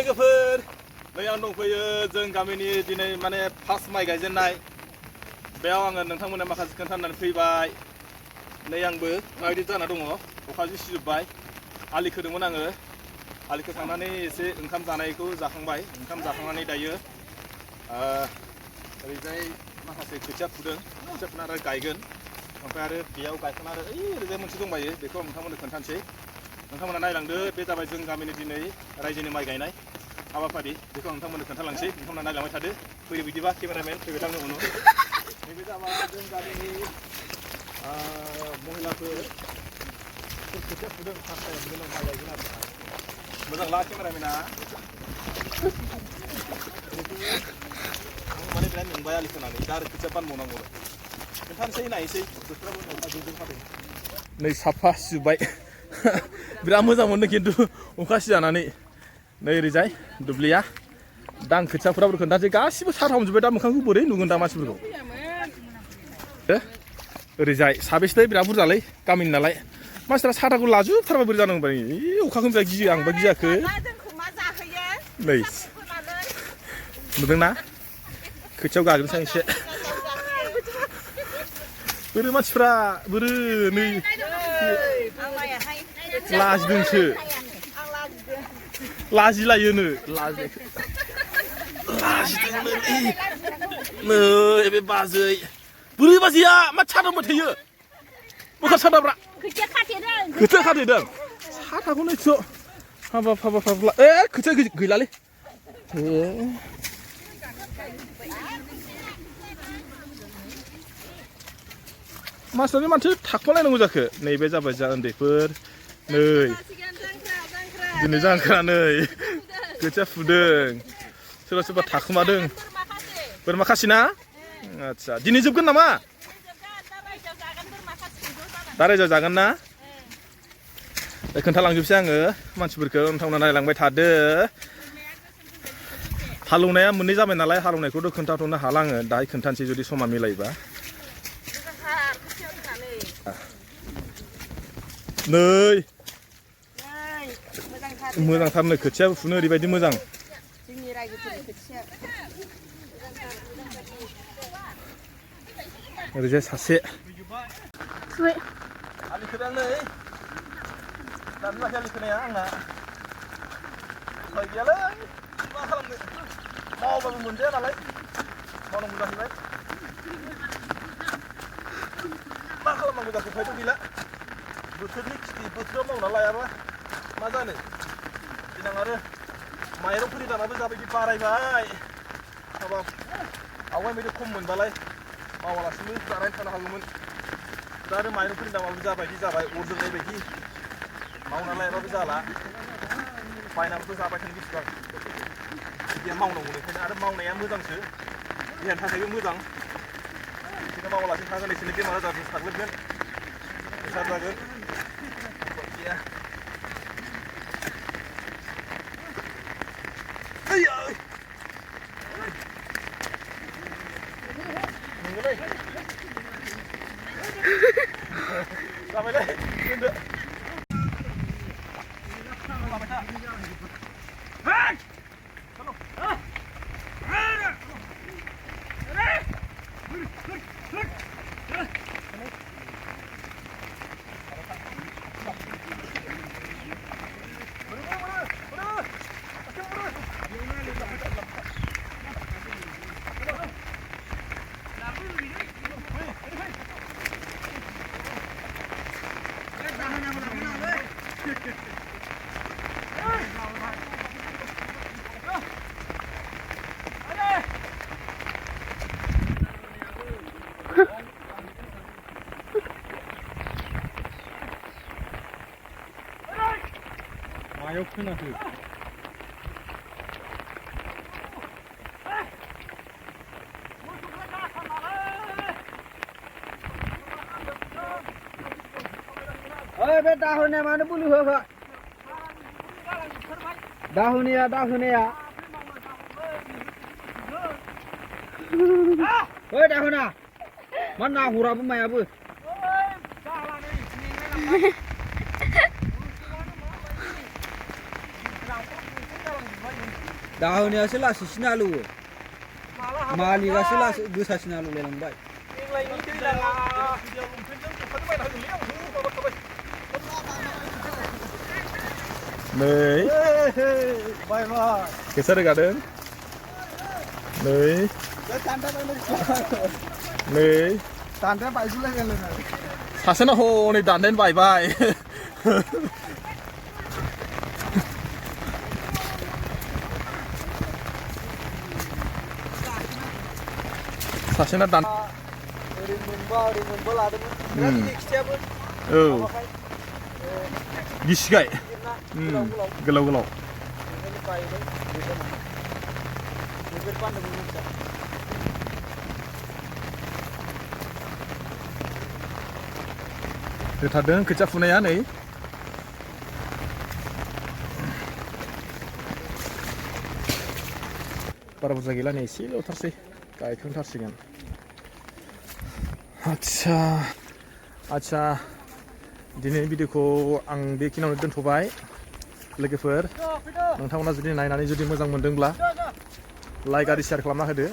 लोगोफोर नै आं दंफैयो जों गामिनि दिनै माने फार्स्ट माइ गायजेननाय बेयाव आङो नोंथांमोननो माखासे खोन्थानानै फैबाय नै आंबो माबायदि जाना दङ अखा सिजोब्बाय आलि खोदोंमोन आङो आलि खोखांनानै एसे ओंखाम जानायखौ जाखांबाय ओंखाम जाखांनानै दायो ओरैजाय माखासे खोथिया फुदों खोथिया फुना आरो गायगोन ओमफ्राय आरो बेयाव गायखांना आरो ओरैजाय मोनसे दंबायो बेखौ आं नोंथांमोननो खोन्थानोसै नोंथांमोना नायलांदो बे जाबाय जों गामिनि दिनै रायजोनि माइ गायनाय हाबाफारि बेखौ आं नोंथांमोननो खोन्थालांसै नोंथांमोना नायलांबाय थादो फैदो बिदिबा केमेरामेन फैबाय थांनो उनाव नैबे जाबाय जों गामिनि महिलाफोर खोथिया फुदों फार्स्ट टाइम बिनि उनाव माइ गायगोन आरो मोजां ला केमेरामेना आं माने बिराद मेंबाय आलि खोनानै दा आरो खोथिया बानबावनांगौ खोन्थानोसै नायनोसै बोथोराबो जोबजों हादों नै साफा सुबाय बिराद मोजां मोनदों खिन्थु अखा सिजानानै नै ओरैजाय दुब्लिया दा आं खोथियाफोराबो खोन्थानोसै गासिबो साथा हमजोब्बाय दा मोखांखौ बोरै नुगोन दा मानसिफोरखौ ओरैजाय साबेसे बिराद बुरजालै गामिनि नालाय मानसिफ्रा साथाखौ लाजोबथारबा बोरै जानांगौ बायदि अखाखौ बिराद गियो आंबा गियाखै नै नुदोंना खोथियाव गाग्रोनोसै आं एसे बोरै मानसिफ्रा बोरै नै लाजिदोंसो लाजिलायोनो लाजिदोंनो नै बे बाजै बोरै बाजैया मा साथांबाय थायो बोखा साथाब्रा खोथिया खाथेदों साथाखौ नायथ' हाबाब हाबाब हाबाब्ला खोथिया गैलालै मानसिफ्रा माथो थाखुमालायनांगौ जाखो नैबे जाबाय जा उन्दैफोर नै दिनै जांख्रा नै खोथिया फुदों सोरबा सोरबा थाखुमादों बोरमा खासि ना आदसा दिनै जोबगोन नामा दा रायजोआव जागोन ना खोन्थालांजोबसै आङो मानसिफोरखौ नोंथांमोना नायलांबाय थादो हालौनाया मोननै जाबाय नालाय हालौनायखौथ' खोन्थाथ'नो हाला आङो दाहाय खोन्थानोसै जुदि समा मिलायोबा नै मोजांथारनो खोथियाबो फुनो ओरैबायदि मोजां ओरैजाय सासे आलि खोदों नै दानि आलि खोनाया आंना उफाय गैयालै मा खालामनो मावबाबो मोनजाया नालाय मावनांगौ जाहैबाय मा खालामनांगौ जाखो उफायथ' गैला बोथोरनि खेथि बोथोराव मावना लायाबा मा जानो देनां आरो माइरंफोरनि दामाबो जाबायदि बारायबाय हाबाब आवगाय बायदि खम मोनबालाय मावालासिनो जानानै थानो हागौमोन दा आरो माइरंफोरनि दामाबो जाबायदि जाबाय अर जोंनाय बायदि मावना लायाबाबो जाला बायनानैबो जाबाय थानो बेसेबां बिदिया मावनांगौ ओंखायनो आरो मावनाया मोजांसो देहानि थाखायबो मोजां बिदिनो मावालासिनो थागोन एसेनो बेमार आजारजों साग्लोबगोन प्रेसार जागोन गैया नंगौलै जाबायलै दोनदो मायाव खोनाखो बे दाहोनाया मानो बुलि होखो दाहोनाया ओइ दाहोना मा ना हराबो मायाबो दाहोनायासो लासैसिन हालेवो मालिकआसो लासै गोसासिन हालेवलायलांबाय देग्लायनि दैज्लाङा लंपेन्टजों गस्लाजों बायना होगोनलै आं माबा थाबाय नै केसा रोगादों नै दान्दाया बायगुलायगोन सासेना हनै दान्दायानो बायबाय सासेना दान ओरै मोनबा लादोंमोन खिथायाबो औ गिसिखाय गोलाव गोलाव होथारदों खोथिया फुनाया नै बारा बुरजा गैला नै एसेल'थारसै गायखांथारसिगोन आदसा दिनैनि भिडिअखौ आं बेखिनियावनो दोनथ'बाय लोगोफोर नोंथांमोना जुदि नायनानै जुदि मोजां मोनदोंब्ला लाइक आरो शेयार खालामना होदो